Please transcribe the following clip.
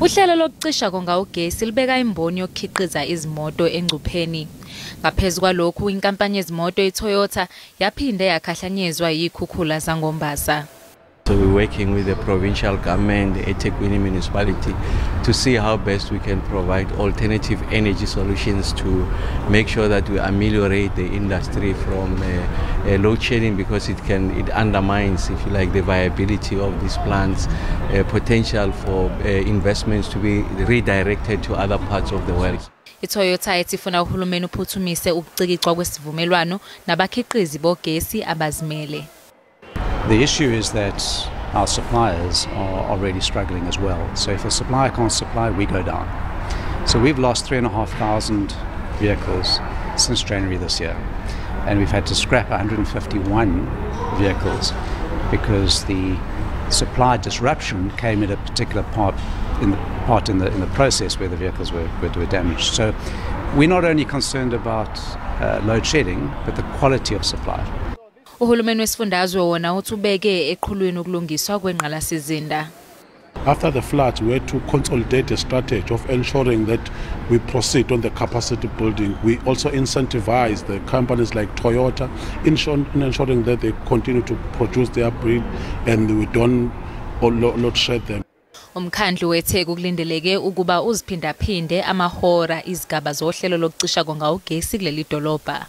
Uhlelo lokucishakonga ugesi libeka imboni yokukhiqiza izimoto engcupheni. Ngaphezu kwalokhu inkampani yezimoto iToyota yaphinde yakhahlanyezwa yikhukhula zangombasa. So we're working with the provincial government, the ekutheni municipality, to see how best we can provide alternative energy solutions to make sure that we ameliorate the industry from load shedding, because it undermines, if you like, the viability of these plants, potential for investments to be redirected to other parts of the world. iToyota ifuna uhulumeni uphuthumise ukucikicwa kwesivumelwano nabakhiqizi bogesi abazimele. The issue is that our suppliers are already struggling as well. So if a supplier can't supply, we go down. So we've lost 3,500 vehicles since January this year. And we've had to scrap 151 vehicles because the supply disruption came at a particular part in the process where the vehicles were damaged. So we're not only concerned about load shedding, but the quality of supply. Uhulumeni wesifundazwe wona uthubeke eqhulwini ukulungiswa kwengqalasizinda. After the floods, we had to consolidate a strategy of ensuring that we proceed on the capacity building. We also incentivize the companies like Toyota in ensuring that they continue to produce their breed and we don't load shed them. Umkhandlu wethe kulindeleke ukuba uziphindaphinde amahora izigaba zohlelo lokucishakonga ugesi kuleli dolobha.